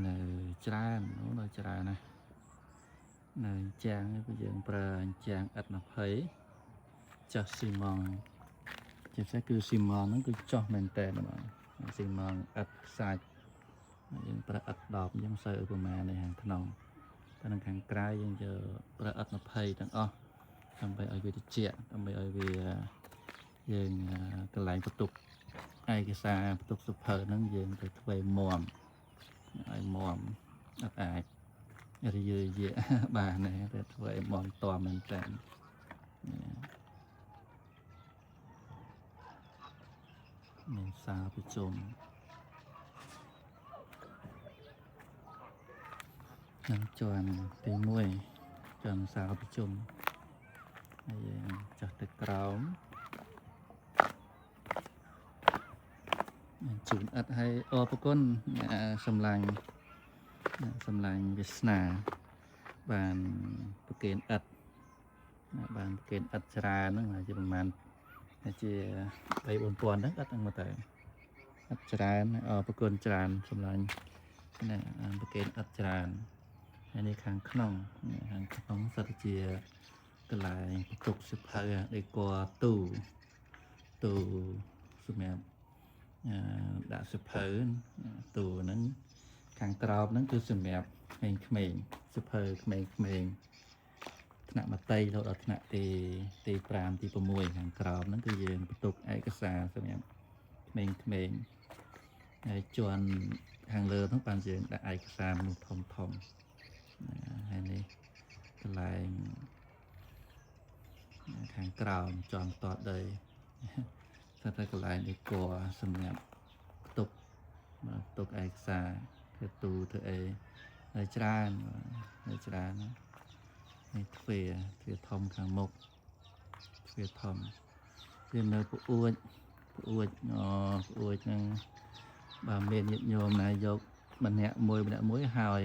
នៅច្រើននៅច្រើនណាស់នៅអញ្ចាំងនេះគឺយើងប្រើអញ្ចាំងឥដ្ឋ20ចុះស៊ីម៉ង់ជាពិសេសគឺស៊ីម៉ង់ហ្នឹងគឺចុះមែនតើហ្មងស៊ីម៉ង់ឥដ្ឋខ្សាច់យើងប្រើឥដ្ឋ10យើងមិនសូវឧបមានៅខាងក្នុងតែនៅខាងក្រៅយើងយកប្រើឥដ្ឋ20ទាំងអស់ដើម្បីឲ្យវាត្រជាក់ដើម្បីឲ្យវាយើងកន្លែងបន្ទប់ឯកសារបន្ទប់សភៅហ្នឹងយើងទៅធ្វើឲ្យមាំឲ្យមាំអត់អាចរយើយៈបានទេតែធ្វើឲ្យមាំតមែនតើមានសារប្រជុំនឹងជាន់ទី1ជាន់សារប្រជុំហើយយើងចុះទៅក្រោមជូនឥដ្ឋឲ្យអរគុណសម្លាញ់សម្លាញ់វាសនាបានប្រគេនឥដ្ឋបានប្រគេនឥដ្ឋច្រើនហ្នឹងជាប្រហែលជា3 4000ហ្នឹងឥដ្ឋហ្នឹងមកទៅឥដ្ឋច្រើនអរគុណច្រើនសម្លាញ់ណាប្រគេនឥដ្ឋច្រើនហើយនេះខាងក្នុងខាងក្នុងសិតជាកន្លែងបន្ទុកសៀវភៅដេកទូទូសម្រាប់ដាក់សៀវភៅទូហ្នឹងខាងក្រោមហ្នឹងគឺសម្រាប់ក្មេងៗសៀវភៅក្មេងៗថ្នាក់មត្តេយ្យរហូតដល់ថ្នាក់ទី5ទី6ខាងក្រោមហ្នឹងគឺយើងបន្ទុកឯកសារសម្រាប់ក្មេងៗហើយជាន់ខាងលើហ្នឹងបានយើងដាក់ឯកសារមនុស្សធំធំហើយនេះកន្លែងខាងក្រោមជាន់តដីស្ថិតតែកន្លែងដេកសម្រាប់ផ្ទុកផ្ទុកឯកសារធ្វើទូធ្វើអីហើយច្រើនហើយច្រើននេះទ្វារធំខាងមុខទ្វារធំវានៅប្អួចប្អួចអូប្អួចហ្នឹងបើមានញាតិញោមណាយកម្នាក់មួយម្នាក់មួយហើយ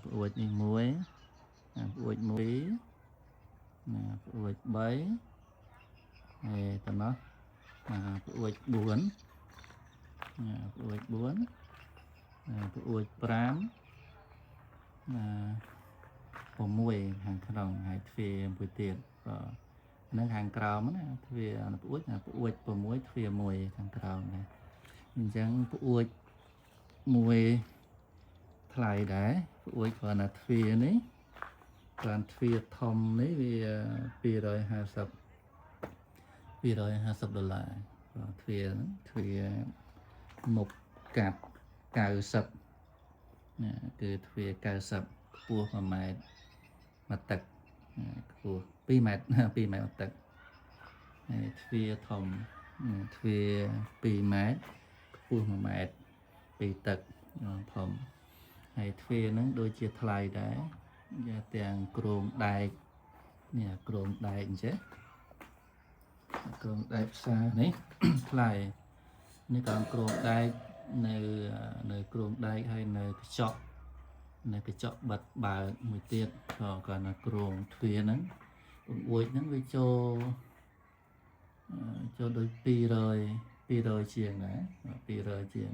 ប្អួចនេះមួយប្អួចមួយណាប្អួច3ហើយតំណោះប្អួច4ណាប្អួច4ប្អួច5ណា6ខាងក្នុងហើយទ្វារមួយទៀតបាទហ្នឹងខាងក្រោមណាទ្វារប្អួចប្អួច6ទ្វារ1ខាងក្រោមដែរអញ្ចឹងប្អួចមួយថ្លៃដែរប្អួចគ្រាន់តែទ្វារនេះគ្រាន់ទ្វារធំនេះវា250ដុល្លារបាទទ្វារហ្នឹងទ្វារមុខកាត់90ណាគឺទ្វារ90ខ្ពស់1ម៉ែត្រមួយទឹកខ្ពស់2ម៉ែត្រ2ម៉ែត្រមួយទឹកហើយទ្វារធំទ្វារ2ម៉ែត្រខ្ពស់1ម៉ែត្រ2ទឹកធំហើយទ្វារហ្នឹងដូចជាថ្លៃដែរយ៉ាទាំងគ្រោងដែកនេះគ្រោងដែកអញ្ចឹងគ្រោងដែកផ្សារនេះថ្លៃនេះក៏គ្រោងដែកនៅគ្រោងដែកហើយនៅកញ្ចក់នៅកញ្ចក់បិទបើកមួយទៀតក៏គាត់នៅគ្រោងទ្វារហ្នឹងបង្អួចហ្នឹងវាចូលចូលដូច200ជាងដែរ200ជាង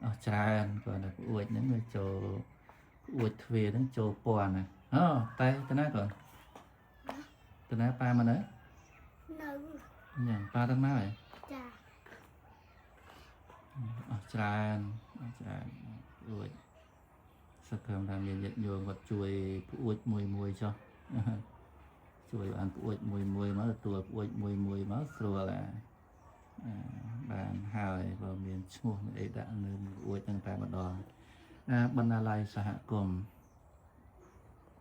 អស់ច្រើនគាត់នៅបង្អួចហ្នឹងវាចូលបង្អួចទ្វារហ្នឹងចូលពាន់ណាអូតែទៅណាគាត់ទៅណាប៉ាមកនៅនៅញ៉ាំប៉ាទៅមកហើយចាអស់ច្រើនអស់ច្រើនអួចសង្ឃឹមថាមានញាតិញោមគាត់ជួយប្អួចមួយមួយចុះជួយបានប្អួចមួយមួយមកទទួលប្អួចមួយមួយមកស្រួលអាបានហើយបើមានឈ្មោះមានអីដាក់នៅប្អួចហ្នឹងតែម្ដងបណ្ណាល័យសហគមន៍